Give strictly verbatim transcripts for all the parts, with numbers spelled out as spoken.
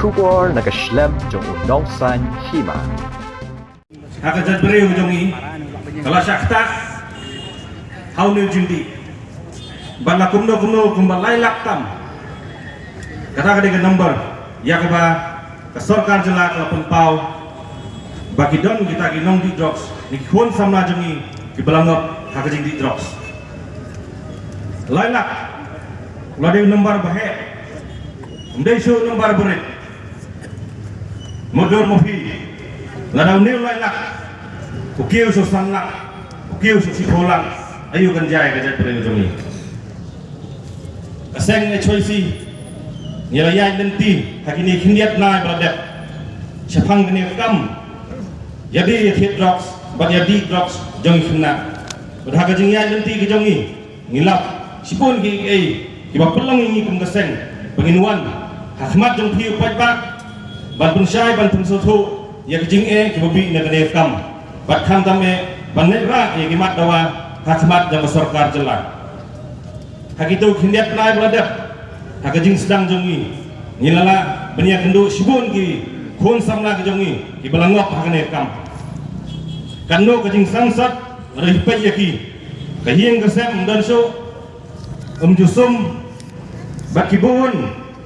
Khubor na ka shlem jong u nongsan hima. Ha ka jaitbynriew jong ngi ka la shah ktah ha une u jingdih ba la kumno kumno kumba lai lak tam. Kata ka dei ka number ïa kaba ka sorkar jylla ka la pynpaw ba ki don kita ki nongdih drugs ne ki khun samla jong ngi kiba la ngop ha ka jingdih drugs. Lai lak la dei u number ba heh, ym dei shuh u number ba rit. Mutdur ma phi, lada une u lai lak u kiew sha u san lak, u kiew sha u shiphew lak, aïu kan jia ïa ka jaitbynriew jong ngi? Ka seng H Y C ngi la ïaid lynti ha kine khyndiat bnai ba la dep shaphang kane ka kam ïadei ïa thied drugs bad ïadih drugs jong ki khynnah. Bad ha ka jingïaid lynti ka jong ngi, ngi lap shibun kiei kiei kiba pynlong ïa ngi kum ka seng ba ngin wan ha khmat jong phi u paidbah ban pynshai ban pynsngewthuh ïa ka jingeh kiba bih na kane ka kam bad khamtam eh ban leit rah ïa ki mat dawa ha khmat jong ka sorkar jylla. Ha kito ki khyndiat bnai ba la dep, ha ka jingsdang jong ngi, ngi la lah ban ïakynduh shibun ki khun samla ki jong ngi kiba la ngop ha kane ka kam. Katno ka jingsangsot la dei peit ïa ki. Ka ïing ka sem ym don shuh, ym ju sum bad ki bun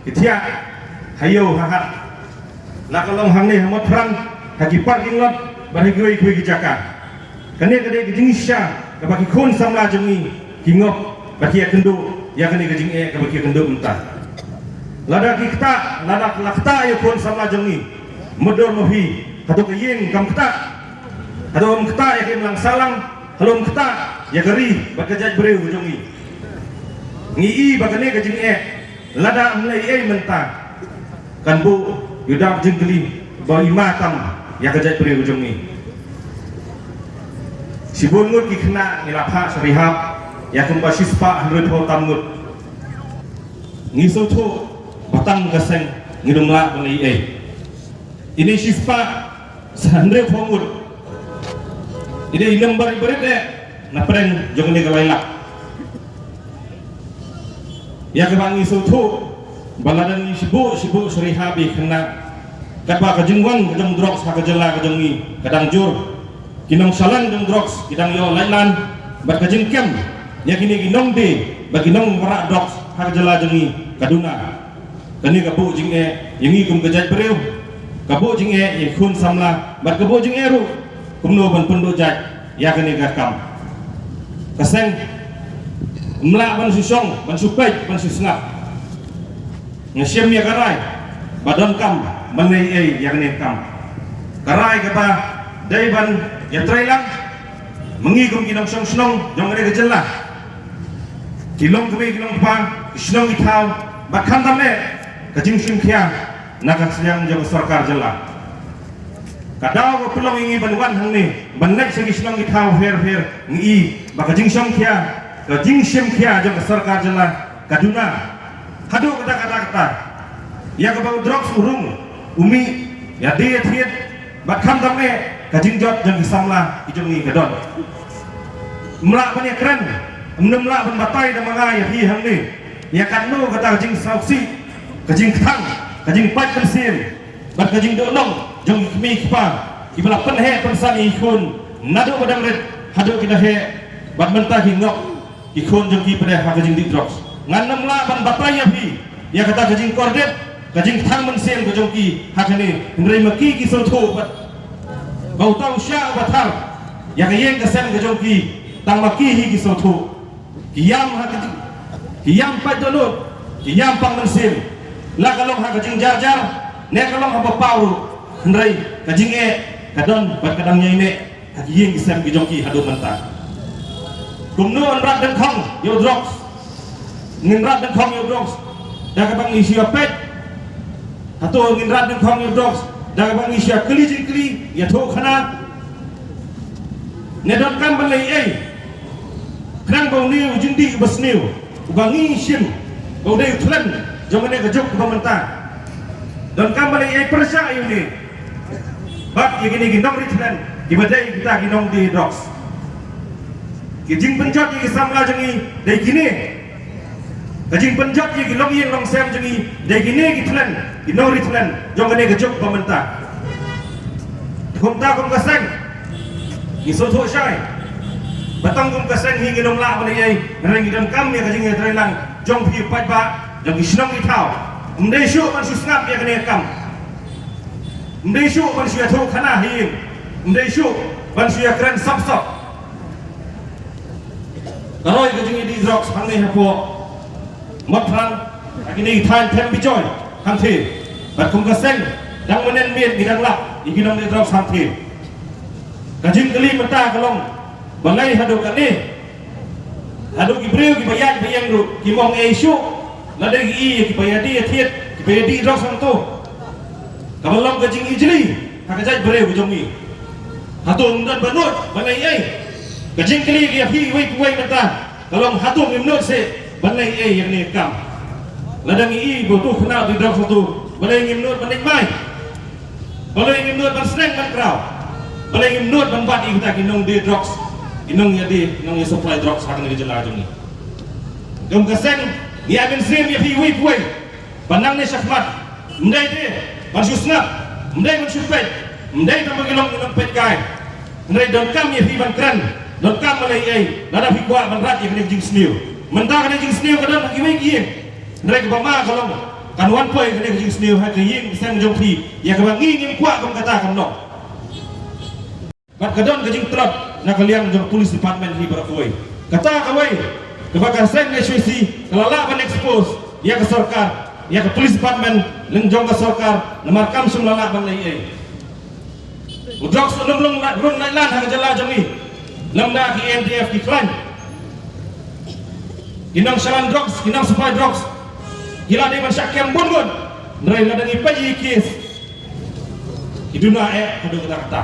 ki thiah ha ïew ha hat. La ka long hangne ha Motphran, ha ki parking lot bad ha kiwei kiwei ki jaka. Kane ka dei ka jingshisha kaba ki khun samla jong ngi ki ngop bad ki ïakynduh ïa kane ka jingeh kaba ki ïakynduh mynta. Lada ki ktah, lada la ktah ïa u khun samla jong ngi, mutdur ma phi, hato ka ïing kam ktah? Hato ym ktah ïa ka imlang sahlang? Hato ym ktah ïa ka ri bad ka jaitbynriew jong ngi? Ngi i ba kane ka jingeh lada ym leh ei ei mynta kan buh ïa u dak jingkylli ba i ma tam ïa ka jaitbynriew jong ngi. Shibun ngut ki khynnah ngi la phah sha rehab ïa kumba shispah hynriewphew tam ngut. Ngi sngewthuh ba tang ka seng ngim lah ban leh ei ei. Ine shispah sa hynriewphew ngut. Ine i number iba rit eh na pdeng jong kane ka lai lak. Ïa kaba ngi sngewthuh ba lada ngi shibun shibun sha rehab ïa ki khynnah, katba ka jingwan ka jong drugs ha ka jylla ka jong ngi ka dang jur. Ki nongshalan jong drugs ki dang ïoh laitlan bad ka jingkem ïa kine ki nongdie bad ki nongwarah drugs ha ka jylla jong ngi ka duna. Kane ka buh jingeh ïa ngi kum ka jaitbynriew, ka buh jingeh ïa ki khun samla bad ka buh jingeh ruh kumno ban pynduh jait ïa kane ka kam. Ka seng ym lah ban shu shong, ban shu peit, ban shu sngap. Nga shim ïa ka rai ba donkam ban leh ei ei ïa kane ka kam. Ka rai kaba dei ban ïatreilang ma ngi kum ki nongshong shnong jong kane ka jylla, ki longkmie ki longkpa, ki shnong ki thaw, bad khamtam eh ka jingshim khia na ka sliang jong ka sorkar jylla. Ka daw ka pynlong ïa ngi ban wan hangne ban leit sha ki shnong ki thaw pher pher, ngi i ba ka jingshim khia, ka jingshim khia jong ka sorkar jylla ka duna. Haduh katta katta katta ïa kaba u drugs u rung u mih ïa die ïa thied bad khamtam eh ka jingjot jong ki samla ki jong ngi ka don. Ym lah ban ïakren, ym lah ban batai da ma nga ïa phi hangne ïa katno kata ka jingsngewsih, ka jingkthang, ka jingpait mynsiem bad ka jingduhnong jong ki kmie ki kpa kiba la pynheh pynsan ïa ki khun naduh ba dang rit haduh ki da heh bad mynta ki ngop ki khun jong ki pat ha ka jingdih drugs. Ngan ym lah ban batai ïa phi ïa kata ka jingkordit, ka jingkthang mynsiem ka jong ki ha kane, hynrei ma ki ki sngewthuh bad ba uta u shah uba thar ïa ka ïing ka sem ka jong ki, tang ma ki hi ki sngewthuh. Ki ïam ha ka jing, ki ïam pait dohnud, ki ïam pang mynsiem, la ka long ha ka jingjar jar ne ka long ha ba paw ruh, hynrei ka jingeh ka don bad ka dang ïaineh ha ki ïing ki sem ki jong ki haduh mynta. Kumno yn rat dyngkhong ïa u drugs? Ngin rat dyngkhong ïa u drugs da kaba ngi shu ïa peit? Hato ngin rat dyngkhong ïa u drugs da kaba ngi shu ïa kylli jingkylli, ïathuh khana? Ne donkam ban leh ei ei khnang ba une u jingdih uba sniew uba ngi shim ba u dei u thlen jong kane ka juk kaba mynta? Donkam ban leh ei ei pyrshah ïa une bad ïa kine ki nongri thlen kiba dei kita ki nongdie drugs? Ki jingpynjot ïa ki samla jong ngi dei kine. Ka jingpynjot ïa ki longïing longsem jong ngi dei kine ki thlen, ki nongri thlen jong kane ka juk ba mynta. Kumta kum ka seng ngi sngewthuh shai ba tang kum ka seng hi ngin ym lah ban leh ei, hynrei ngi donkam ïa ka jingïatreilang jong phi paidbah jong ki shnong ki thaw. Ym dei shuh ban shu sngap ïa kane ka kam. Ym dei shuh ban shu ïathuh khana ha ïing. Ym dei shuh ban shu ïakren sop sop. Ka roi ka jingïadih drugs hangne hapoh Motphran, ha kine ki thaiñ Them Bijoy hangtei. Bad kum ka seng dang mynnin miet ngi dang lap ïa ki nongdih drugs hangtei. Ka jingkylli mynta ka long, balei haduh katne, haduh ki briew kiba ïaid ba ïeng ruh kim ong ei shuh, lada ki i ïa kiba ïadih ïathied, kiba ïadih drugs hangto. Kaba long ka jingijli ha ka jaitbynriew ka jong ngi. Hato ngim don ba nud ban leh ei? Ka jingkylli ïa phi uwei pa uwei mynta ka long, hato ngim nud seh ban leh ei ïa kane ka kam? Lada ngi i ba uto u khynnah u dih drugs hangto, balei ngim nud ban leit mai? Balei ngim nud ban sneng ban kraw? Balei ngim nud ban bat ïa kita ki nongdih drugs, ki nongïadih, nongïasupply drugs ha kane ka jylla jong ngi? Kum ka seng ngi ai mynsiem ïa phi uwei pa uwei ban nang ne shakhmat. Ym dei de ban shu sngap, ym dei ban shu peit, ym dei tang ba ngi long, ngi long peit kai. Hynrei donkam ïa phi ban kren, donkam ban leh ei lada phi kwah ban rat ïa kane ka jingsniew. Mynta kane ka jingsniew ka don ha kiwei ki ïing, hynrei kaba ma ka long, kan wan poi kane ka jingsniew ha ka ïing ka sem jong phi, ïa kaba ngi ngim kwah kum kata kan long. Bad ka don ka jingtlot na ka liang jong ka police department hi baroh kawei. Kata kawei kaba ka seng H Y C ka la lah ban expose ïa ka sorkar, ïa ka police department lyngba jong ka sorkar, namar kam shym la lah ban leh ei. U drugs u nym rung lait lan ha ka jylla jong ngi. Lymda ki N T F ki khlaiñ, ki nongshalan drugs, ki nongsupply drugs, ki la dei ban shah kem bun bun. Hynrei lada ngi peit ïa ki case, ki duna eh haduh katta katta.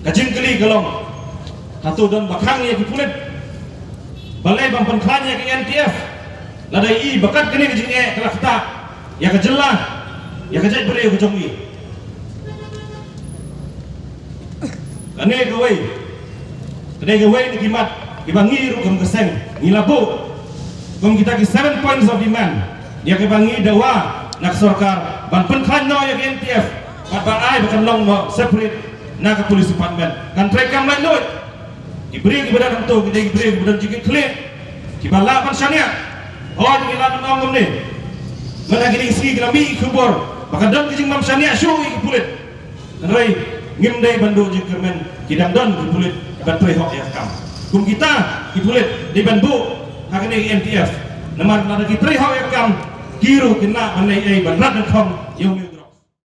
Ka jingkylli ka long, hato don ba khang ïa ki pulit? Balei ban pynkhlaiñ ïa ki N T F lada i ba kat kane ka jingeh ka la ktah ïa ka jylla, ïa ka jaitbynriew ka jong ngi? Kane kawei, kane kawei na ki mat kiba ngi ruh kum ka seng ngi la buh kum kita ki seven points of demand, ïa kiba ngi dawa na ka sorkar ban pynkhlaiñ noh ïa ka N T F bad ba ai ba kan long noh separate na ka police department. Kan trei kam laitluid. Ki briew kiba don hangto ki dei ki briew kiba don jingkitkhlieh, kiba lah ban shaniah. Hooid, ngi lah ban ong kumne, mynta kine ki sngi ki la mih ki khubor ba ka don ka jingbym shaniah shuh ïa ki pulit. Hynrei ngim dei ban duh jingkyrmen, ki dang don ki pulit ban trei hok ïa ka kam. Kum kita ki pulit dei ban buh ha kane ka N T F. Namar lada ki trei hok ïa ka kam, ki ruh kin lah ban leh ei ban rat nyngkong ïa u